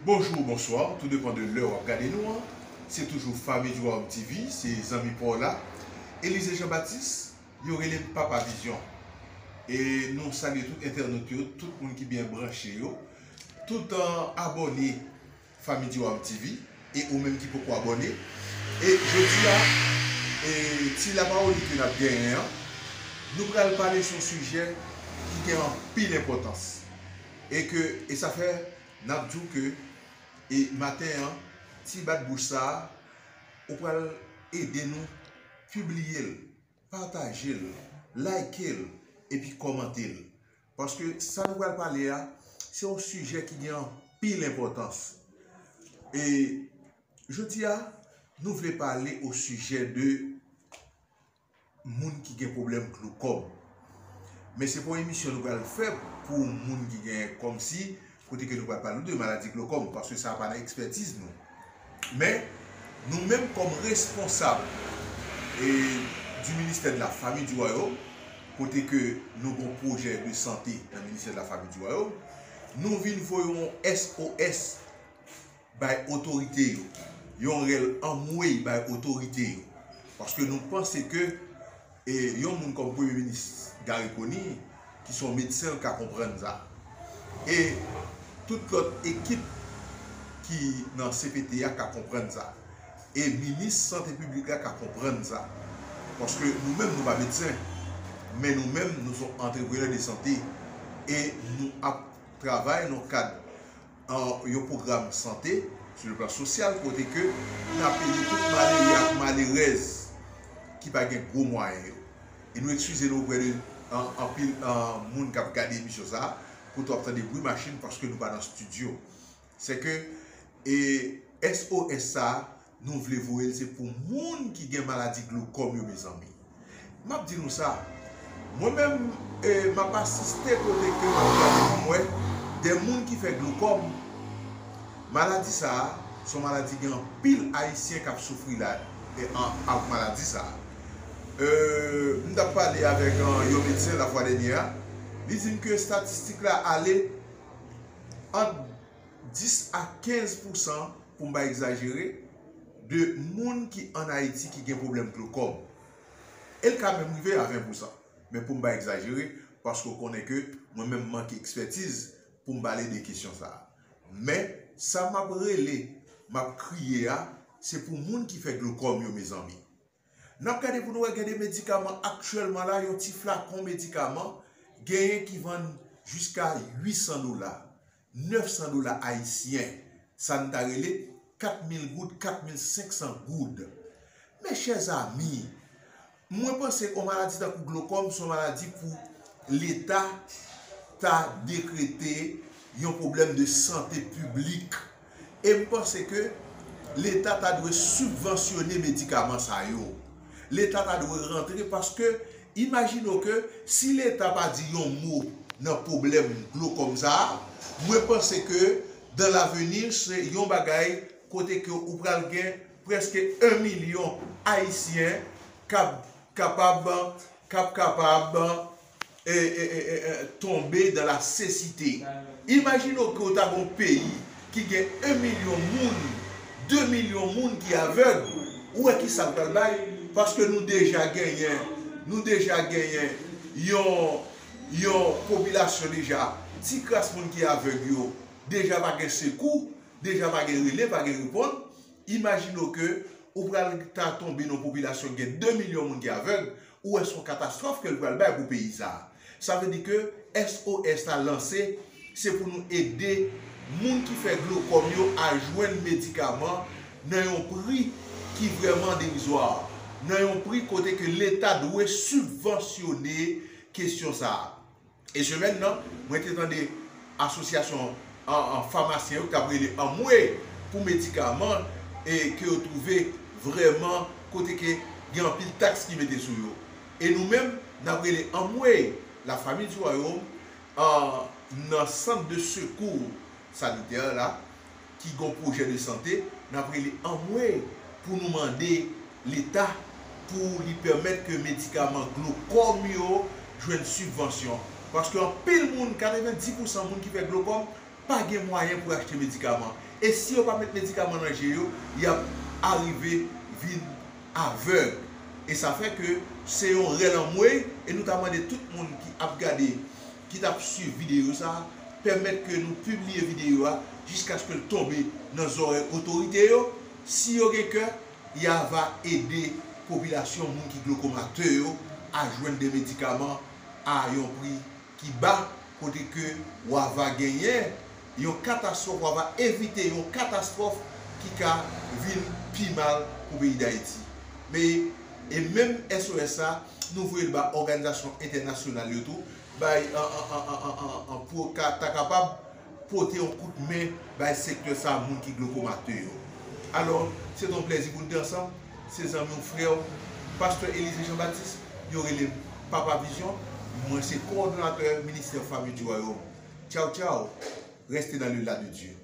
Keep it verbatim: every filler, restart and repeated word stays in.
Bonjou, bonswa, tou depan de lè w ap gade nou an. Se toujou Fanmi di Wayòm T V, se zanmi pa w la, Elysée Jean Baptiste, yo rele m Papa Vizyon. E nou salye tout entènot yo, tout moun ki byen branche yo, tout, euh, abòne Fanmi di Wayòm T V, e ou menm ki poko abòne. E jodi a, e ti lapawoli ke n ap genyen an, nou pral pale sou yon sijè ki gen anpil enpòtans. E ke, e sa fè n ap di w ke, e maten an, ti bat bouch sa a, ou pral ede nou pibliye l, pataje l, like l, epi kòmante l. Paske sa nou pral pale a, se yon sijè ki gen anpil enpòtans. E jodi a, nou vle pale o sijè de moun ki gen pwoblèm glokòm. Men se pa yon emisyon nou pral fè pou moun ki gen kòmsi, kote ke nou pral pale de maladi glokòm, paske sa pa nan ekspètiz nou. Men, nou menm kòm responsab e du ministère de la Famille du Royaume, kote ke nou gon pwojè de sante nan ministère de la Famille du Royaume, nou vin voye yon S O S bay otorite yo, yon rèl anmwey bay otorite yo. Paske nou panse ke, e, yon moun kòm Premye Minis Garry Conille, ki se yon medsen, l ka konprann sa. E tout lòt ekip ki nan C P T a ka konprann sa. E minis sante piblik la ka konprann sa. Paske nou menm, nou pa medsen, men nou menm, nou se yon antreprenè de sante. E nou ap travay nan kad an yon pwogram sante, sou le plan sosyal, kote ke n ap ede tout malere ak malerèz ki pa gen gwo mwayen yo. E nou eskize nou oprè de an, anpil an, moun k ap gade emisyon sa a, kote w ap tande bri machin paske nou pa nan estidyo. Se ke, e, S O S sa a, nou vle voye l, se pou moun ki gen maladi glokòm yo, mezanmi. M ap di nou sa, mwen menm, e, m ap asiste kote ke m ap gade pou m wè de moun ki fè glokòm. Maladi sa a, se yon maladi gen anpil Ayisyen k ap soufri la, e, an, ak maladi sa a. E, m t ap pale avèk, e, yon medsen lafwa dènyè a, li di m ke estatistik la ale ant dis a kenz pousan, pou m pa egzajere, de moun ki ann Ayiti ki gen pwoblèm glokòm. E l ka menm rive a ven pousan. Men pou m pa egzajere, paske w konnen ke mwen menm m manke ekspètiz pou m pale de kesyon sa a. Men, sa m ap rele, m ap kriye a, se pou moun ki fè glokòm yo, mezanmi. N ap gade pou nou wè, gen de medikaman aktyèlman la, yon ti flakon medikaman, genyen ki vann jiska uit san dola, nèf san dola ayisyen, sa n ta rele kat mil goud, kat mil senk san goud. Mes chers amis, mwen panse yon maladi tankou glokòm se yon maladi pou Leta ta dekrete yon pwoblèm de sante piblik. E m panse ke Leta ta dwe sibvansyone medikaman sa yo. Leta ta dwe rantre paske imajine w ke si Leta pa di yon mo nan pwoblèm glokòm sa a, mwen panse ke dans l'avenir se yon bagay kote ke ou pral gen prèske en milyon Ayisyen k ap kapab, k ap kapab e, e, e, e, e, tonbe dans la cécité. Imajine w ke w ta gon peyi ki gen en milyon moun, de milyon moun ki avèg, ou wè ki sa l pral bay? Paske nou deja genyen, nou deja genyen yon, yon popilasyon deja, ti kras moun ki avèg yo, deja pa gen sekou, deja pa gen rele, pa gen reponn. Imajine w ke ou pral ta tonbe nan yon popilasyon ki gen de milyon moun ki avèg, ou wè se yon katastwòf ke l pral bay pou peyi sa a. Sa vle di ke S O S la lanse, se pou nou ede moun ki fè glokòm yo a jwenn medikaman nan yon pri ki vrèman derizwa, nan yon pri kote ke Leta dwe sibvansyone kesyon sa a. E semèn nan, mwen te tande asosyasyon an, an famasyen yo k t ap rele anmwe pou medikaman e ke yo twouve vrèman kote ke gen anpil taks ki mete sou yo. E nou menm, n ap rele anmwe, la Famille du Royaume, an, nan sant de sekou sanitè la, ki gon pwojè de sante, n ap rele anmwe pou nou mande Leta pou li pèmèt ke medikaman glokòm yo jwenn sibvansyon. Paske anpil moun, katrevenndis pousan moun ki fè glokòm, pa gen mwayen pou achte medikaman. E si yo pa met medikaman nan je yo, y ap arive vin avèg. E sa fè ke se yon rèl anmwey, e nou ta mande tout moun ki ap gade, ki t ap swiv videyo sa a, pèmèt ke nou pibliye videyo a jiskaske l tonbe nan zòrèy otorite yo. Si yo gen kè, y a va ede popilasyon moun ki glokomatè yo a jwenn de medikaman a yon pri ki ba, kote ke w a va genyen yon katastwòf, w a va evite yon katastwòf ki ka vin pi mal pou peyi Dayiti. Men, e menm S O S sa, nou voye l ba òganizasyon entènasyonal yo tou, bay, an, an, an, an, an, an, an, pou ka, ta kapab pote yon kout men bay sektè sa moun ki glokomatè yo. Alò, se t on plèzi pou n te ansanm. Se zanmi w, frè w, pastè Elysée Jean Baptiste, yo rele m Papa Vizyon. Mwen se kowòdonatè Ministè Fanmi di Wayòm. Tchaw, tchaw. Restez dans le là de Dieu.